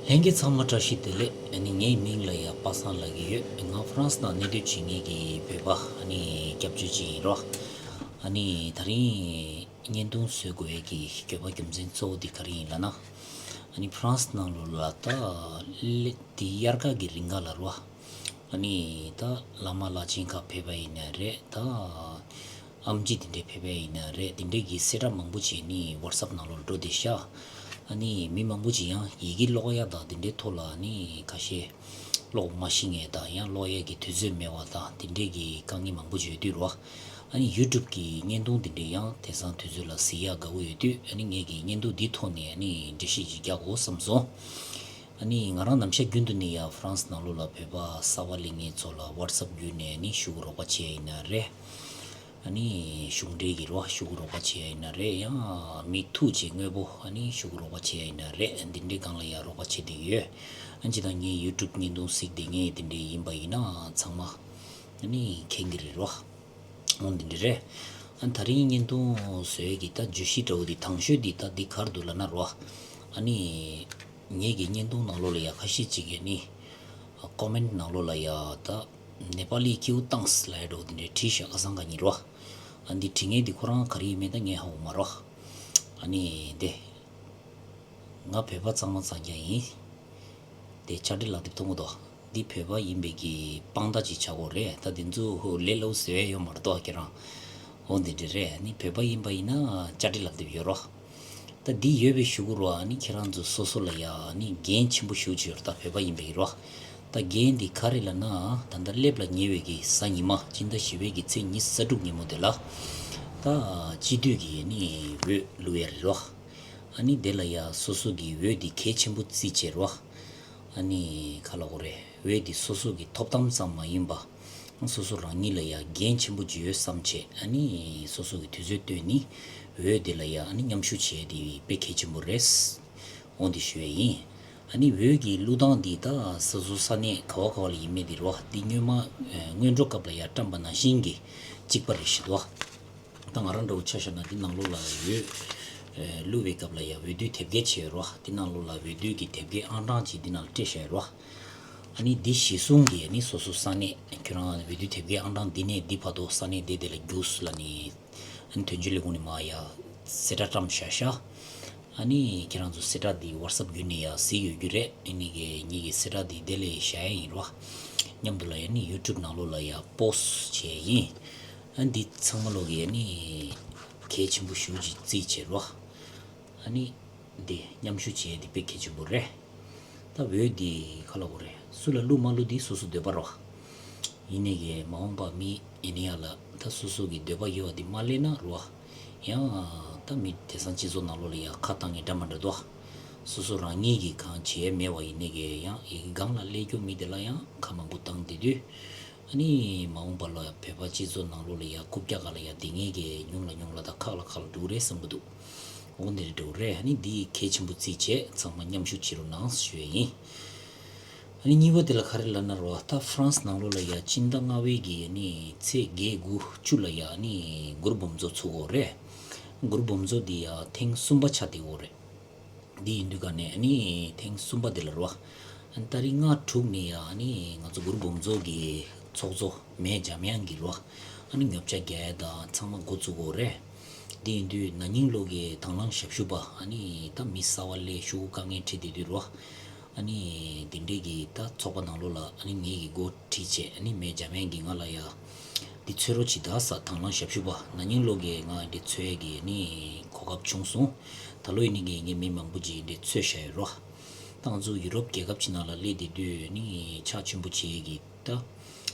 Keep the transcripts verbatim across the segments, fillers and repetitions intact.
ལྷན་རྒྱས་ཚང་མ་བཀྲ་ཤིས་བདེ་ལེགས། ཨ་ནི་ངའི་མིང་ལ་ཡ་པ་སངས་ལབ་ཀྱི་ཡོད། ང་ཧྥ་རན་སི་ནང་གནས་སྡོད་བྱེད་མཁན་གྱི་བོད་པ་ཨ་ནི་སྐྱབས་བཅོལ་ཅིག་ཡིན་རོ། ཨ་ནི་ད་རིང་བརྙན་ཐུང་བཟོ་དགོས་ཡས་ཀྱི་དགོས་པ་རྒྱུ་མཚན་གཙོ་བོ་དེ་ག་རེ་ཡིན་ལབ་ན། ཨ་ནི་ཧྥ་རན་སི་ནང་ལོགས་ལ་ད་སླེབས་དེ་དབྱར་ཁ་གི་རིང་ག་ལ་རོ། ཨ་ནི་ད་བླ་མ་བླ་ཆེན་ཁག་ཕེབས་པ་ཡིན་ན་རེད། ད་ཨེམ་ཆི་དེ་འདྲས་ཕེབས་པ་ཡིན་ན་རེད། དེ་འདྲས་ཀྱི་གསལ་བསྒྲགས་མང་པོ་བྱས་ནས་ཝ་ཊི་སེབ་ནང་ལོགས་འགྲོ་བསྡད་ཤག་ཨ་ནི་མི་མང་པོ་ཅིག་ཡང་ཡི་གེ་ཀློག་ཡ་དང་དེ་འདྲའི་ཐོག་ལ་ཨ་ནི་ཁ་ཤས་ཀློག་མ་ཤེས་མཁན་དང་ཡང་ཀློག་ཡས་ཀྱི་དུས་ཚོད་མེད་པ་དང་དེ་འདྲས་ཀྱི་དཀའ་ངལ་མང་པོ་ཅིག་ཡོད་དུས་རོ། ཨ་ནི་ཡུ་ཊུབ་ཀྱི་བརྙན་ཐུང་དེ་འདྲས་ཡང་དེང་སང་དུས་ཚོད་ལ་གཟིགས་ཡ་དགའ་པོ་ཡོད་དུས། ཨ་ནི་ངས་ཀྱི་བརྙན་ཐུང་འདིའི་ཐོག་ནས་ཨ་ནི་འགྲེལ་བཤད་ཅིག་རྒྱག་དགོས་བསམ་སོང་། ཨ་ནི་ང་རང་ནམ་ཞག་རྒྱུན་དུ་ནས་ཡ་ཧྥ་རན་སི་ནང་ལོགས་ལ་བོད་པ་གསར་པ་སླེབས་མཁན་ཚོ་ལ་ཝ་ཊི་སེབ་བརྒྱུད་ནས་ཨ་ནི་ཤོག་གུ་རོགས་པ་བྱེད་ཡ་ཡིན་ན་རེད། ཨ་ནི་གཞུང་འབྲེལ་གྱི་རོ་ཤོག་གུ་རོགས་པ་བྱེད་ཡ་ཡིན་ན་རེད། ཡང་མི་ཐུག་བྱེད་དངོས་པོ་ཨ་ནི་ཤོག་གུ་རོགས་པ་བྱེད་ཡ་ཡིན་ན་རེད། འདི་འདྲའི་སྒང་ལ་ཡ་རོགས་པ་བྱེད་བསྡད་ཡོད། ཨ་ནི་ཅི་ད་ངའི་ཡུ་ཊུབ་བརྙན་ཐུང་གཟིགས་བསྡད་མཁན་དེ་འདྲའི་ཡིན་པ་ཡིན་ན་ཚང་མ་ཨ་ནི་མཁྱེན་གྱི་རེད་རོ། འོ་འདི་འདྲ་རེད། ཨ་ད་རིང་བརྙན་ཐུང་བཟོ་ཡས་ཀྱི་ད་བརྗོད་གཞི་འདྲ་བོ་འདི་དང་ཤོས་འདི་ད་འདི་ག་རེ་འདུག་ལབ་ན་རོ། ཨ་ནི་ངེད་ཀྱི་བརྙན་ཐུང་ནང་ལོགས་ལ་ཡ་ཁ་ཤས་ཅིག་གིས་ནི་ཀོ་མེན་ཊི་ནང་ལོགས་ལ་ཡ་ད་ནེ་པ་ལི་ཀིའུ་ཏང་སི་ལབ་ཡ་འདྲ་བོ་འདི་འདྲ་བྲིས་ཤག་ཁ་སང་ཁ་ཉིན་རོ། ཨ་འདི་བྲིས་མཁན་འདི་ཁོ་རང་ག་རེ་ཡིན་མིན་ད་ངས་ཧ་གོ་མ་རོ། ཨ་ནི་འདི། ང་བོད་པ་གཙང་མ་གཙང་རྐྱང་ཡིན། དེ་བཅར་འདྲི་ལག་དེབ་མཐོང་གི་འདུག་འདི་བོད་པ་ཡིན་པའི་གི་དཔང་རྟགས་ཅིག་ཆགས་ཀྱི་ཡོད་རེད། ད་འདི་ཚོ་ལས་སླ་པོ་ཟེར་ཡ་ཡོད་མ་རེད་དོ་ཁྱེད་རང་། འོ་འདི་འདྲ་རེད། ནི་བོད་པ་ཡིན་པ་ཡིན་ན་བཅར་འདྲི་ལག་དེབ་ཡོད་རོ། ད་འདི་ཡོད་པའི་གཞུག་གུ་རོ། ཨ་ནི་ཁྱེད་རང་ཚོ་སོ་སོ་ལ་ཡ་ཨ་ནི་འགན་ཆེན་པོ་ཞེ་པོ་ཅིག་ཡོད་རེད། ད་བོད་པ་ཡིན་པའི་གི་རོ། ད་འགན་འདི་ག་རེ་ལབ་ན། ད་ལྟ་སླེབས་ལ་ཉེ་བའི་གི་གཟའ་ཉི་མ་སྤྱི་ཟླ་བཞི་པའི་གི་ཚེས་ཉི་ཤུ་རྩ་དྲུག་ཉིན་མོ་དེ་ལ་ད་སྤྱི་འཐུས་ཀྱི་ཨ་ནི་འོས་བླུག་ཡ་རེད་རོ། ཨ་ནི་དེ་ལ་ཡ་སོ་སོ་གི་འོས་འདི་གལ་ཆེན་པོ་བརྩིས་བྱས་རོ། ཨ་ནི་ག་ལབ་དགོས་རེད། འོས་འདི་སོ་སོ་གི་ཐོབ་ཐང་ཙམ་མ་ཡིན་པ། སོ་སོ་རང་ཉིད་ལ་ཡ་འགན་ཆེན་པོ་ཅིག་ཡོད་བསམ་བྱས། ཨ་ནི་སོ་སོ་གི་དུས་ཚོད་བཏོན་ནས་འོས་འདི་ལ་ཡ་ཨ་ནི་མཉམ་ཞུགས་བྱས་དེ་དཔེ་གལ་ཆེན་པོ་རེད། འོ་འདི་ཞུ་ཡ་ཡིན། ཨ་ནི་འོས་ཀྱི་བླུག་སྟངས་འདི་ད་སོ་སོ་ས་གནས་ག་བ་ག་བ་ལ་ཡིན་མིན་འདི་རོ། འདི་སྔོན་མ་སྔོན་འགྲོ་སྐབས་ལ་ཡ་བཀྲམ་པ་ནང་བཞིན་གྱི་གཅིག་པ་རེད་ཤི་འདུག་ད་ང་རང་འདྲ་བོ་ཆ་བཞག་ན་འདི་ནང་ལོགས་ལ་འོས་བླུག་པའི་སྐབས་ལ་ཡ་འོས་བསྡུའི་དེབ་སྐྱེལ་བྱས་རོ། འདི་ནང་ལོགས་ལ་འོས་བསྡུའི་གི་དེབ་སྐྱེལ་ཨང་གྲངས་ཅིག་འདི་ནང་ལ་སྤྲད་བཞག་ཡོད་རོ། ཨ་ནི་འདི་གཞིར་བཟུང་གིས་ཨ་ནི་སོ་སོ་ས་གནས་ཁྱོད་རང་འོས་བསྡུའི་དེབ་སྐྱེལ་ཨང་གྲངས་འདི་ནས་འདི་བར་དུ་ས་གནས་དེ་དེ་ལ་རྒྱུགས་ལབ་ནས། ཨ་ནི་དོན་གཅོད་ལས་ཁུངས་ནས་མར་ཡ་གསལ་བསྒྲགས་བཀྲམ་བཞག་ཤག་ཨ་ནི་ཁྱེད་རང་ཚོ་གསལ་བསྒྲགས་འདི་ཝ་ཊི་སེབ་བརྒྱུད་ནས་ཡ་གཟིགས་ཡོད་རྒྱུ་རེད། ཨ་ནི་གི་ངེད་ཀྱི་གསལ་བསྒྲགས་འདི་དེ་ལ་བཞག་ཡ་ཡིན་རོ། མཉམ་དུ་ལ་ཡ་ནི་ཡུ་ཊུབ་ནང་ལོགས་ལ་ཡ་པོ་སི་ཊི་བྱས་ཡིན། ཨ་འདི་ཚང་མ་ལོག་གི་ཨ་ནི་གལ་ཆེན་པོ་ཞེ་པོ་ཅིག་བརྩིས་བྱས་རོ། ཨ་ནི་འདི་མཉམ་ཞུགས་བྱེད་ཡ་འདི་དཔེ་གལ་ཆེན་པོ་རེད། ད་འོས་འདི་ག་ལབ་དགོས་རེད། སུ་ལ་བླུག་མ་བླུག་འདི་སོ་སོ་འདོད་པ་རོ། ཡིན་ནའི་གི་མ་འོངས་པ་མི་ཨེ་ནི་ཡ་ལ་ད་སོ་སོ་གི་འདོད་པ་ཡོད་པ་འདི་མ་སླེབས་ན་རོ། ཡང་ད་མི་དེང་སང་སྤྱི་ཚོགས་ནང་ལོགས་ལ་ཡ་ཁ་བཏང་མཁན་འདྲ་མི་འདྲ་འདུག་སོ་སོ་རང་ཉིད་ཀྱིས་གང་བྱས་མེད་པ་ཡིན་ནའི་གི་ཡང་ཡི་གེ་སྒང་ལ་སླེབས་རྒྱུ་མི་དེ་ལ་ཡང་ཁ་མང་པོ་བཏང་བསྡད་དུས། ཨ་ནི་མ་འོངས་པ་ལ་བོད་པ་སྤྱི་ཚོགས་ནང་ལོགས་ལ་ཡ་རྐུབ་བཀྱག་སྒང་ལ་ཡ་བསྡད་མཁན་གྱི་ཉུང་ལ་ཉུང་ལ་དང་ཁག་ལ་ཁག་ལ་འགྲོ་གི་རེད་བསམ་གྱི་འདུག་འོ་འདི་འདྲ་འགྲོ་གི་རེད། ཨ་ནི་འདི་གལ་ཆེན་པོ་བརྩིས་བྱས་ཚང་མ་མཉམ་ཞུགས་བྱེད་རོགས་གནང་ཞུ་ཡ་ཡིན། ཨ་ནི་གཉིས་པ་དེ་ལ་ག་རེ་ལབ་ན་རོ། ད་ཧྥ་རན་སི་ནང་ལོགས་ལ་ཡ་སྤྱི་ཟླ་ལྔ་པའི་གི་ཨ་ནི་ཚེས་བརྒྱད་དགུ་བཅུ་ལ་ཡ་ཨ་ནི་མགུར་འབུམ་ཚོགས་ཚུགས་ཀྱི་ཡོད་རེད། མགུར་འབུམ་ཚོགས་འདི་ཡ་ཐེངས་གསུམ་པ་ཆགས་བསྡད་ཀྱི་ཡོད་རེད། འདི་ཡིན་དུས་ག་ནས་ཨ་ནི་ཐེངས་གསུམ་པ་འདི་ལ་རོ། ཨ་ནི་ཏ་རིག་ལྔ་དྲུག་ནས་ཡ་ཨ་ནི་ང་ཚོ་མགུར་འབུམ་ཚོགས་ཀྱི་ཚོགས་གཙོ་མེ་འཇམ་དབྱངས་ཀྱིས་རོ། ཨ་ནི་ཉོ་ཆ་རྒྱག་ཡ་དང་ཚང་མ་འགོ་བཙུགས་ཀྱི་ཡོད་རེད། འདི་ཡིན་དུས་ན་ནིང་ལོ་གི་དང་བླངས་ཞབས་ཞུ་པ་ཨ་ནི་ད་མི་གསར་པ་སླེབས་ཤོག་གུ་དཀའ་ངལ་འཕྲད་བསྡད་དུས་རོ། ཨ་ནི་འདི་འདྲས་ཀྱི་ད་ཚོགས་པ་ནང་ལོགས་ལ་ཨ་ནི་ངེད་ཀྱི་འགོ་ཁྲིད་བྱས། ཨ་ནི་མེ་འཇམ་དབྱངས་ཀྱིས་ང་ལ་ཡ་འདི་འཚོལ་རོགས་བྱེད་ད་ཟེར། དང་བླངས་ཞབས་ཞུ་པ་ན་ནིང་ལོ་གི་ང་འདི་འཚོལ་ཡས་ཀྱི་ཨ་ནི་གོ་སྐབས་བྱུང་སོང་། ད་ལོ་ཡིན་ནའི་ངས་ངས་མི་མང་པོ་ཅིག་འདི་འཚོལ་བཞག་ཡོད་རོ། ད་ང་ཚོ་ཡུ་རོབ་རྒྱལ་ཁབ་ཅིག་ནང་ལ་སླེབས་བསྡད་དུས་ཨ་ནི་ཕྱག་མཆོད་པོ་བྱེད་ཡས་ཀྱི་ད་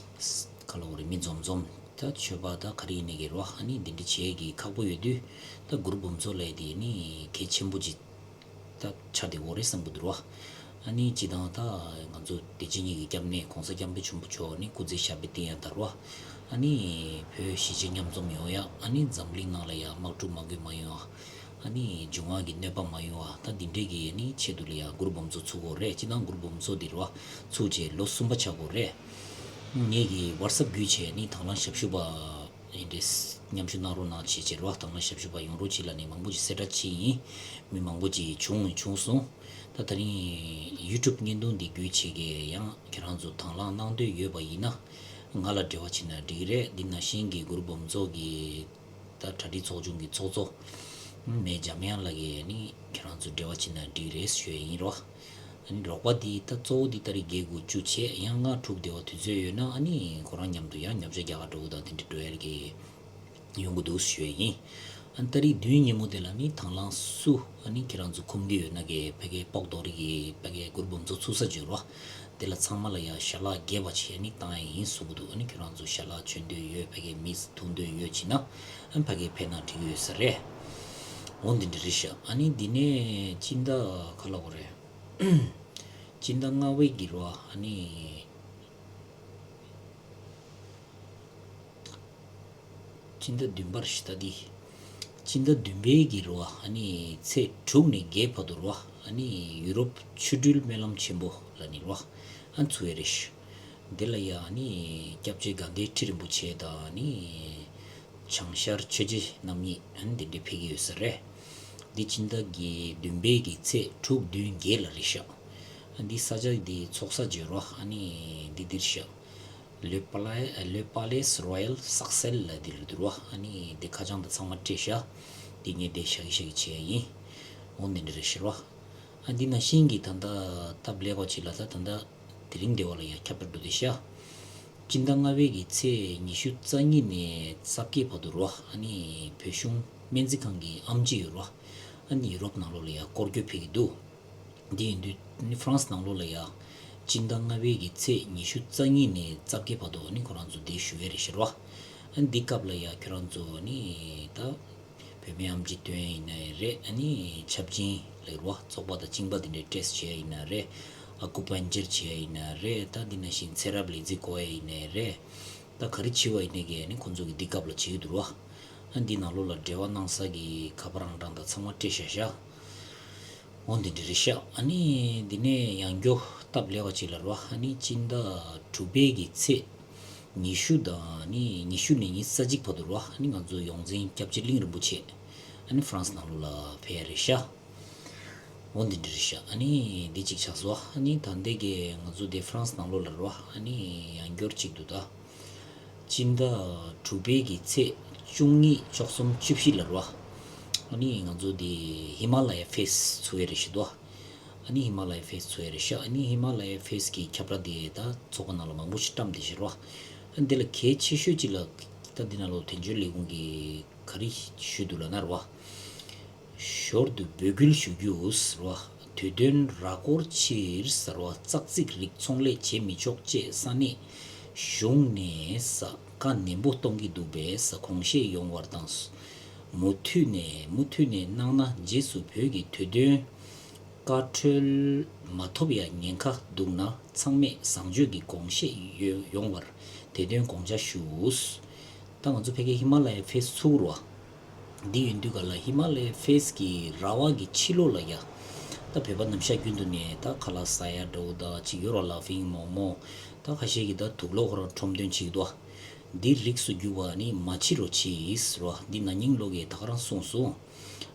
ག་ལབ་དགོས་རེད། མི་འཛོམས་འཛོམས་ད་མཆོད་པ་ད་ག་རེ་ཡིན་ནའི་གི་རོ། ཨ་ནི་འདི་འདྲ་བྱེད་ཡས་ཀྱི་ཁག་པོ་ཡོད་དུས་ད་མགུར་འབུམ་ཚོགས་ལབ་ཡས་དེ་ཨ་ནི་གལ་ཆེན་པོ་ཅིག་ད་ཆགས་བསྡད་ཡོད་རེད་བསམ་གྱི་འདུག་རོ། ཨ་ནི་སྤྱིར་བཏང་ད་ང་ཚོ་བདེ་ཆེན་གཉིས་ཀྱི་སྐྱབས་གནས་༸གོང་ས་༸སྐྱབས་མགོན་ཆེན་པོ་མཆོག་ནི་སྐུ་ཚེ་ཞབས་པད་བརྟན་ཡག་དང་རོ། ཨ་ནི་བོད་གཞིས་བྱེས་མཉམ་འཛོམས་ཡོང་ཡག་ཨ་ནི་འཛམ་གླིང་ནང་ལ་ཡ་དམག་འཁྲུག་མ་དགོས་མ་ཡོང་ཡག་ཨ་ནི་འབྱུང་བ་གི་གནོད་པ་མ་ཡོང་བ་ད་འདི་འདྲས་ཀྱི་ཨ་ནི་ཆེད་དུ་ལ་ཡ་མགུར་འབུམ་ཚོགས་ཚུགས་ཀྱི་ཡོད་རེད། སྤྱིར་བཏང་མགུར་འབུམ་ཚོགས་འདི་རོ་ཚུགས་བྱས་ལོ་གསུམ་པ་ཆགས་ཀྱི་ཡོད་རེད། ངེད་ཀྱི་ཝ་ཊི་སེབ་བརྒྱུད་བྱས་ནི་དང་བླངས་ཞབས་ཞུ་པ་ཡིན་འདྲས་མཉམ་ཞུགས་གནང་རོགས་གནང་བྱས་བྱས་རོ། དང་བླངས་ཞབས་ཞུ་པ་ཡོང་རོགས་བྱེད་ལབ་ནས་མང་པོ་ཅིག་གསལ་བསྒྲགས་བྱས་ཡིན། མི་མང་པོ་ཅིག་བྱུང་བྱུང་སོང་། ད་དེ་རིང་ཡུ་ཊུབ་བརྙན་ཐུང་འདི་བརྒྱུད་བྱས་ཀྱི་ཡང་ཁྱེད་རང་ཚོ་དང་བླངས་གནང་འདོད་ཡོད་པ་ཡིན་ན། ང་ལ་འབྲེལ་བ་བྱེད་ན་འགྲིག་གི་རེད། འདི་ནང་བཞིན་གྱི་གུ་རུ་བུམ་ཚོགས་ཀྱི་ད་གྲ་སྒྲིག་ཚོགས་ཆུང་གི་ཚོགས་གཙོ་མེ་འཇམ་དབྱངས་ལགས་ཀྱིས་ནི་ཁྱེད་རང་ཚོ་འབྲེལ་བ་བྱེད་ན་འགྲིག་གི་རེད་ཞུ་ཡ་ཡིན་རོ། ཨ་ནི་རོགས་པ་འདི་ད་གཙོ་བོ་འདི་ཏ་རིག་བརྒྱད་དགུ་བཅུ་བྱས་ཡང་ལྔ་དྲུག་དེ་བ་དུས་ཚོད་ཡོད་ན་ཨ་ནི་ཁོ་རང་མཉམ་དུ་ཡང་མཉམ་ཞུགས་རྒྱག་ག་འགྲོ་གི་དང་དེ་འདྲ་འགྲོ་ཡ་གི་ཡོང་གི་འདུག་ཞུ་ཡ་ཡིན། ཨ་ནི་ཏ་རིག་བདུན་ཉིན་མོ་དེ་ལ་ནི་དང་བླངས་སུ་ཨ་ནི་ཁྱེད་རང་ཚོ་ཁོམ་གི་ཡོད་ན་གི་ཕ་གི་སྤོག་རྡོ་རིག་གི་ཕ་གི་གུ་རུ་བུམ་ཚོགས་ཚུགས་ས་བརྗོད་རོ། དེ་ལ་ཚང་མ་ལ་ཡ་ཞལ་ལག་རྒྱས་པ་བྱས་ནི་བཏང་ཡ་ཡིན་གསུང་གི་འདུག་ཨ་ནི་ཁྱེད་རང་ཚོ་ཞལ་ལག་མཆོད་འདོད་ཡོད་ཕ་གི་མི་འཐུང་འདོད་ཡོད་བྱས་ན་ཨ་ནི་ཕ་གི་ཕེབས་ན་འགྲིག་ཡོད་ས་རེད། འོ་འདི་འདྲ་རེད་ཤག་ཨ་ནི་འདི་ནས་སྤྱི་ཟླ་ག་ལ་གོ་རེད། སྤྱི་ཟླ་ལྔ་པའི་གི་རོ་ཨ་ནི། སྤྱི་ཟླ་བདུན་པར་ཞི་ད་འདི། སྤྱི་ཟླ་བདུན་པའི་གི་རོ་ཨ་ནི་ཚེས་དྲུག་ནས་བརྒྱད་བར་དུ་རོ་ཨ་ནི་ཡུ་རོབ་ཆོ་འཕྲུལ་སྨོན་ལམ་ཆེན་པོ་ལ་ནི་རོ་ཨ་ཚུགས་ཡ་རེད་ཤག་འདི་ལ་ཡ་ཨ་ནི་སྐྱབས་རྗེ་དགའ་ལྡན་ཁྲི་རིན་པོ་ཆེ་དང་ཨ་ནི། བྱང་ཤར་ཆོས་རྗེ་རྣམ་གཉིས་ཨ་ནི་འདི་འདྲའི་ཕེབས་ཀྱི་ཡོད་ས་རེད། འདི་སྤྱི་ཟླ་གི་བདུན་པའི་གི་ཚེས་དྲུག་བདུན་བརྒྱད་ལ་རེད་ཤག་ཨ་འདི་ས་ཆ་འདི་ཚོགས་ས་བརྗོད་རོགས་ཨ་ནི་འདི་འདིར་ཤག་ལེ་པ་ལེ་ལེ་པ་ལེས་རོ་ཡལ་སག་སེལ་ལ་འདི་ལ་འདུག་རོ་ཨ་ནི་འདི་ཁ་བྱང་དང་ཚང་མ་སྤྲད་ཤག་འདི་ངས་འདི་ཤག་གི་ཤག་གི་བྱས་ཡིན། འོ་འདི་འདྲ་རེད་ཤག་རོ། ཨ་འདི་ནང་བཞིན་གྱི་ད་ལྟ་སྟབས་ལེགས་པ་ཅིག་ལ་ད་ད་ལྟ། དེ་རིང་འདི་བ་ལ་ཡང་ཁྱབ་བསྒྲགས་འགྲོ་དེ་ཤག་སྤྱི་ཟླ་ལྔ་པའི་གི་ཚེས་ཉི་ཤུ་རྩ་གཉིས་ནས་རྩ་བརྒྱད་བར་དུ་རོ་ཨ་ནི་བོད་གཞུང་སྨན་རྩིས་ཁང་གི་ཨེམ་ཆི་ཡོད་རོ། ཨ་ནི་ཡུ་རོབ་ནང་ལོགས་ལ་ཡང་སྐོར་སྐྱོད་ཕེབས་ཀྱི་འདུག་འདི་ཡིན་དུས་ནི་ཧྥ་རན་སི་ནང་ལོགས་ལ་ཡང་སྤྱི་ཟླ་ལྔ་པའི་གི་ཚེས་ཉི་ཤུ་རྩ་གཉིས་ནས་རྩ་བརྒྱད་བར་དུ་ཨ་ནི་ཁོ་རང་ཚོ་འདི་ཞུ་ཡས་རེད་ཤག་རོ། ཨ་ནི་འདི་སྐབས་ལ་ཡང་ཁྱོད་རང་ཚོ་ཨ་ནི་ད། བོད་མི་ཨེམ་ཆི་སྟོན་ཡིན་ནའི་རེད། ཨ་ནི་ཆབ་ཆེན་ལ་རོ་ཚོགས་པ་དང་བཅིངས་པ་དེ་འདྲའི་ཊེ་སི་ཊི་བྱེད་ཡ་ཡིན་ན་རེད། ཨ་ཀུ་པན་ཅར་བྱེད་ཡ་ཡིན་ན་རེད། ད་འདི་ནང་བཞིན་ཚེ་རབས་ལས་རྩིས་བཀོད་ཡ་ཡིན་ནའི་རེད། ད་ག་རེ་བྱེད་པ་ཡིན་ནའི་གི་ཨ་ནི་ཁོང་ཚོ་གི་འདི་སྐབས་ལ་བྱེད་ཀྱི་འདུག་རོ། ཨ་འདི་ནང་ལོགས་ལ་འབྲེལ་བ་གནང་ས་གི་ཁ་པར་ཨང་གྲངས་དང་ཚང་མ་སྤྲད་བཞག་ཤག་འོ་འདི་འདྲ་རེད་ཤག་ཨ་ནི་འདི་ནས་ཡང་བསྐྱར་སྟབས་ལེགས་པ་ཅིག་ལ་རོ་ཨ་ནི་སྤྱི་ཟླ་དྲུག་པའི་གི་ཚེས་ཉི་ཤུ་དང་ནི་ཉི་ཤུ་ནས་ཉི་ཤུ་རྩ་གཅིག་བར་དུ་རོ་ཨ་ནི་ང་ཚོ་ཡོངས་འཛིན་སྐྱབས་རྗེ་གླིང་རིན་པོ་ཆེ་ཨ་ནི་ཧྥ་རན་སི་ནང་ལོགས་ལ་ཕེབས་ཡ་རེད་ཤག་འོ་འདི་འདྲ་རེད་ཤག་ཨ་ནི་འདི་གཅིག་ཆགས་སོང་། ཨ་ནི་ད་ལྟའི་གི་ང་ཚོ་འདི་ཧྥ་རན་སི་ནང་ལོགས་ལ་རོ་ཨ་ནི་ཡང་བསྐྱར་གཅིག་འདུག་ད། སྤྱི་ཟླ་དྲུག་པའི་གི་ཚེས་བཅུ་གཉིས་བཅུ་གསུམ་བཅུ་བཞི་ལ་རོ། ཨ་ནི་ང་ཚོ་འདི་ཧི་མ་ལ་ཡ་ཕེ་སི་ཚུགས་ཡ་རེད་ཤག་དོ། ཨ་ནི་ཧི་མ་ལ་ཡ་ཕེ་སི་ཚུགས་ཡ་རེད་ཤག་ཨ་ནི་ཧི་མ་ལ་ཡ་ཕེ་སི་གི་ཁྱབ་བསྒྲགས་དེ་ད་ཚོགས་པ་ནང་ལ་མང་པོ་ཞིག་བཀྲམ་བསྡད་ཤག་རོ། ཨ་འདི་ལ་གལ་ཆེ་ཤོས་གཅིག་ལ་ད་འདི་ནང་ལོགས་དོན་གཅོད་ལས་ཁུངས་ཀྱིས་ག་རེ་ཞུས་འདུག་ལབ་ན་རོ། ཞོར་དུ་འབོད་སྐུལ་ཞུ་རྒྱུ་རོ། དུས་སྟོན་ར་སྐོར་ཕྱིར་ཟེར་བ་ཙག་ཙིག་རིགས་ཚོང་ལས་བྱེད་མི་ཆོག་ཅེས་ས་གནས་གཞུང་ནས་ས་བཀའ་ནན་པོ་གཏོང་གི་འདུག་པས་ས་གོང་བཤད་ཡོང་བར་དང་། མུ་མཐུད་ནས་མུ་མཐུད་ནས་གནང་ན་རྗེས་སུ་བོད་ཀྱི་དུས་སྟོན་བཀའ་འཁྲོལ་མ་ཐོབ་ཡ་ཉེན་ཁ་འདུག་ན་ཚང་མས་བཟང་སྤྱོད་ཀྱི་དགོངས་བཞེས་ཡོ་ཡོང་བར་དེ་དོན་དགོངས་འཇགས་ཞུ། ད་ང་ཚོ་ཕ་གི་ཧི་མ་ལ་ཡའི་ཕེ་སི་ཚུགས་རོགས། འདི་ཡིན་དུས་ག་ལ་ཧི་མ་ལ་ཡའི་ཕེ་སི་གི་ར་བ་གི་ཕྱི་ལོགས་ལ་ཡ། ད་བོད་པ་ནམ་ཞག་རྒྱུན་དུ་ནས་ད་ཁ་ལག་ཟ་ཡ་འདྲ་བོ་ད་ཅིག་ཡོད་རོགས། ལ་ཕིང་མོག་མོག་ད་ཁ་ཤས་ཀྱིས་ད་དུག་ལོག་ཁོ་རང་ཁྲོམ་འདོན་བྱེད་ཀྱི་འདུག་འདི་རིགས་སུ་གྱུར་པ་ནི་མ་ཕྱི་རོགས་ཕྱིས་རོགས། འདི་ན་ནིང་ལོ་གིས་ད་ག་རང་གསུངས་སོང་།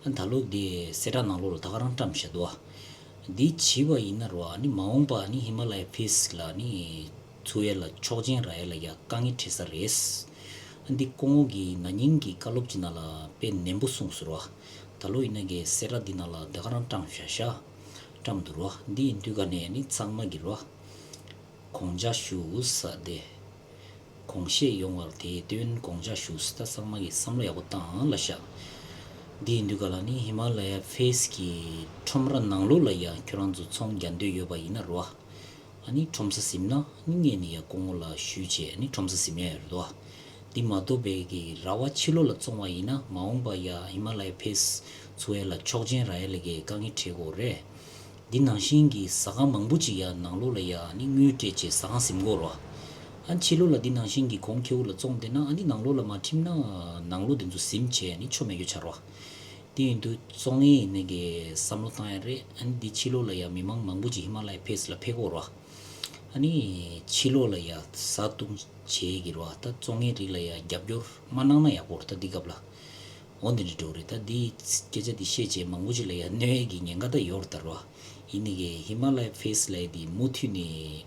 ཨ་ད་ལོ་འདི་གསལ་བསྒྲགས་ནང་ལོགས་ལ་ད་ག་རང་བཀྲམ་བཞག་འདུག་འདི་བྱིས་པ་ཡིན་ན་རོ་ཨ་ནི་མ་འོངས་པ་ནི་ཧི་མ་ལ་ཡའི་ཕེ་སི་ལ་ནི་ཚུགས་ཡས་ལ་ཆོག་མཆན་རག་ཡས་ལ་ཡ་དཀའ་ངལ་འཕྲད་ས་རེད། ཨ་འདི་སྐུ་ངོ་གིས་ན་ནིང་གི་བཀའ་སློབ་ཅིག་ནང་ལ་དཔེ་ནན་པོ་གསུངས་སོང་རོ། ད་ལོ་ཡིན་ན་གི་གསལ་བསྒྲགས་འདི་ནང་ལ་ད་ག་རང་བཀྲམ་བཞག་ཤག་བཀྲམ་འདུག་རོ། འདི་ཡིན་དུས་ག་ནས་ནི་ཚང་མ་གི་རོ། དགོངས་འཇགས་ཞུ་ས་དེ། དགོངས་བཞེས་ཡོང་བར་དེ་དོན་དགོངས་འཇགས་ཞུ་ས། ད་ཚང་མ་གི་བསམ་བློ་ཡག་པོ་བཏང་ལ་ཤག་འདི་ཡིན་དུས་ག་ལ་ནི་ཧི་མ་ལ་ཡ་ཕེ་སི་གི་ཁྲོམ་ར་ནང་ལོགས་ལ་ཡ་ཁྱོད་རང་ཚོ་ཚོང་རྒྱག་འདོད་ཡོད་པ་ཡིན་ན་རོ། ཨ་ནི་ཁྲོམ་ས་ཟིན་ན་ནི་ངས་ནི་ཡ་སྐུ་ངོ་ལ་ཞུས་བྱས་ནི་ཁྲོམ་ས་ཟིན་ཡ་ཡོད་རེད་དོ། འདི་མ་གཏོགས་པའི་གི་ར་བ་ཕྱི་ལོགས་ལ་བཙོང་བ་ཡིན་ན་མ་འོངས་པ་ཡ་ཧི་མ་ལ་ཡ་ཕེ་སི་ཚུགས་ཡས་ལ་ཆོག་མཆན་རག་ཡས་ལ་གི་དཀའ་ངལ་འཕྲད་ཀྱི་ཡོད་རེད། འདི་ནང་བཞིན་གྱི་ཟ་ཁང་མང་པོ་ཅིག་ཡ་ནང་ལོགས་ལ་ཡ་ནི་དངུལ་སྤྲད་བྱས་ཟ་ཁང་ཟིན་དགོས་རོ། ཨ་ཕྱི་ལོགས་ལ་འདི་ནང་བཞིན་གྱི་གོང་ཁེ་པོ་ལ་བཙོང་བསྡད་ན་ཨ་ནི་ནང་ལོགས་ལ་མ་ཁྲིམས་ན་ནང་ལོགས་འདི་ཚོ་ཟིན་བྱས་ནི་ཆོ་མེད་རྒྱུ་ཆགས་རོ། དེ་ཡིན་དུས་བཙོང་ཡས་ཡིན་ནའི་གི་བསམ་བློ་བཏང་ཡ་རེད། ཨ་ནི་འདི་ཕྱི་ལོགས་ལ་ཡ་མི་མང་མང་པོ་ཅིག་ཧི་མ་ལ་ཡ་ཕེ་སི་ལ་ཕེབས་ཀྱི་ཡོད་རེད། ཨ་ནི་ཕྱི་ལོགས་ལ་ཡ་བཟའ་བཏུང་བྱེད་ཀྱི་རེད་བ། ད་བཙོང་མཁན་རིགས་ལ་ཡ་རྒྱབ་སྐྱོར་མ་གནང་ན་ཡག་པོ་རེད། ད་འདི་སྐབས་ལ་འོ་འདི་འདྲ་འགྲོ་རེད། ད་འདི་སྐད་ཆ་འདི་བཤད་བྱས་མང་པོ་ཅིག་ལ་ཡ་གནོད་ཡས་ཀྱི་ཉེན་ཁ་ད་ཡོད་རེད་ད་རེད་བ། ཡིན་ནི་གི་ཧི་མ་ལ་ཡ་ཕེ་སི་ལབ་ཡ་དེ་མུ་མཐུད་ནས་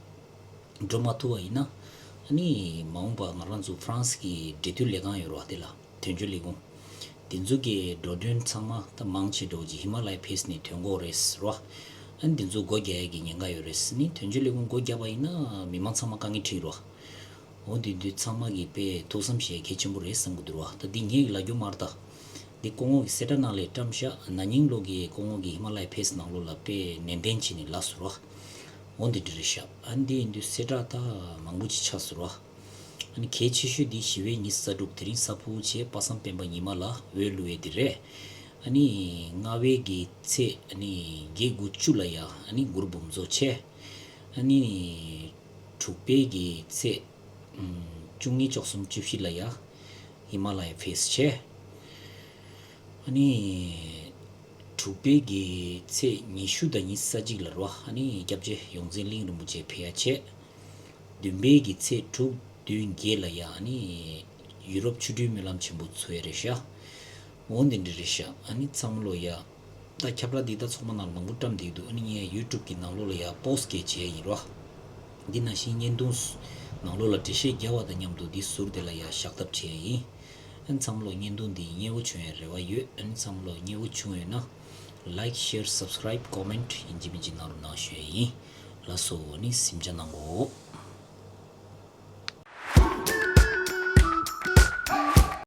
འགྲོ་མ་ཐུབ་པ་ཡིན་ན། ཨ་ནི་མ་འོངས་པ་ང་རང་ཚོ་ཧྥ་རན་སི་གི་འབྲེལ་མཐུད་ལས་ཁང་ཡོད་རེད་བ། དེ་ལ་དོན་གཅོད་ལས་ཁུངས་དེ་ཚོ་གི་འགྲོ་གྲོན་ཚང་མ་ད་མང་ཆེ་འགྲོ་གི་ཧི་མ་ལ་ཡ་ཕེ་སི་ནས་ཐོན་གྱི་ཡོད་རེད་ཟེར་བ། ཨ་ནི་དེ་ཚོ་སྒོ་རྒྱག་ཡ་གི་ཉེན་ཁ་ཡོད་རེད་ཟེར། ནི་དོན་གཅོད་ལས་ཁུངས་སྒོ་རྒྱག་པ་ཡིན་ན་མི་མང་ཚང་མ་དཀའ་ངལ་འཕྲད་ཀྱི་རེད་བ། འོ་དེ་དུས་ཚང་མ་གིས་དཔེ་ཐུགས་བསམ་བཞེས་གལ་ཆེན་པོ་རེད་བསམ་གྱི་འདུག་ར། ད་འདི་ངས་ལབ་རྒྱུ་མ་རེད་ད། འདི་སྐུ་ངོ་གི་གསལ་བསྒྲགས་ནང་ལ་བཀྲམ་ཤག་ན་ནིང་ལོ་གི་སྐུ་ངོ་གི་ཧི་མ་ལ་ཡ་ཕེ་སི་ནང་ལོགས་ལ་དཔེ་ནན་ཏན་བྱས་ནས་ལབ་སོང་ར། འོ་འདི་འདྲ་རེད་ཤག་ཨ་འདི་ཡིན་དུས་གསལ་བསྒྲགས་ད་མང་པོ་ཅིག་ཆགས་སོང་ར། ཨ་ནི་གལ་ཆེ་ཤོས་འདི་ཞི་བའི་ཉི་ཤུ་རྩ་དྲུག་དེ་རིང་ས་ཕོ་བོ་བྱས་པ་སངས་སྤེན་པ་ཉི་མ་ལ་འོས་བླུགས་ཡས་དེ་རེད། ཨ་ནི་ལྔ་པའི་གི་ཚེས་ཨ་ནི་བརྒྱད་དགུ་བཅུ་ལ་ཡ་ཨ་ནི་གུ་རུ་འབུམ་ཚོགས་བྱས། ཨ་ནི་དྲུག་པའི་གི་ཚེས་ཨམ་བཅུ་གཉིས་བཅུ་གསུམ་བཅུ་བཞི་ལ་ཡ་ཧི་མ་ལ་ཡ་ཕེ་སི་བྱས། ཨ་ནི་དྲུག་པའི་གི་ཚེས་ཉི་ཤུ་དང་ཉི་ཤུ་རྩ་གཅིག་ལ་རེད་བ། ཨ་ནི་སྐྱབས་རྗེ་ཡོངས་འཛིན་གླིང་རིན་པོ་ཆེ་ཕེབས་ཡ་བྱས། བདུན་པའི་གི་ཚེས་དྲུག་བདུན་བརྒྱད་ལ་ཡ་ཨ་ནི་ཡུ་རོབ་ཆོ་འཕྲུལ་སྨོན་ལམ་ཆེན་པོ་ཚོགས་ཡ་རེད་ཤག་འོ་འདི་འདྲ་རེད་ཤག་ཨ་ནི་ཚང་མ་ལོ་ཡ། ད་ཁྱབ་བསྒྲགས་འདི་ད་ཚོགས་པ་ནང་ལ་མང་པོ་བཀྲམ་བསྡད་འདུག་ཨ་ནི་ངས་ཡུ་ཊུབ་གི་ནང་ལོགས་ལ་ཡ་པོ་སི་ཊི་བྱས་བྱས་ཡིན་རོ། འདི་ནང་བཞིན་བརྙན་ཐུང་ནང་ལོགས་ལ་འགྲེལ་བཤད་རྒྱབ་པ་དང་མཉམ་དུ་འདི་ཟུར་དེ་ལ་ཡ་བཞག་ཐབས་བྱས་ཡིན། ཨ་ནི་ཚང་མ་ལོ་བརྙན་ཐུང་འདི་མཉེས་པོ་བྱུང་ཡ་རེ་བ་ཡོད། ཨ་ནི་ཚང་མ་ལོ་མཉེས་པོ་བྱུང་ཡོད་ན། ལའིཀ་ཤེར་སབ་སི་ཀ་རའིབ་ཀོ་མེན་ཊི་ཡིན་གཅིག་མིན་གཅིག་གནང་རོགས་གནང་ཞུ་ཡ་ཡིན། ལགས་སོ། ཨ་ནི་གཟིམ་འཇག་གནང་གོ།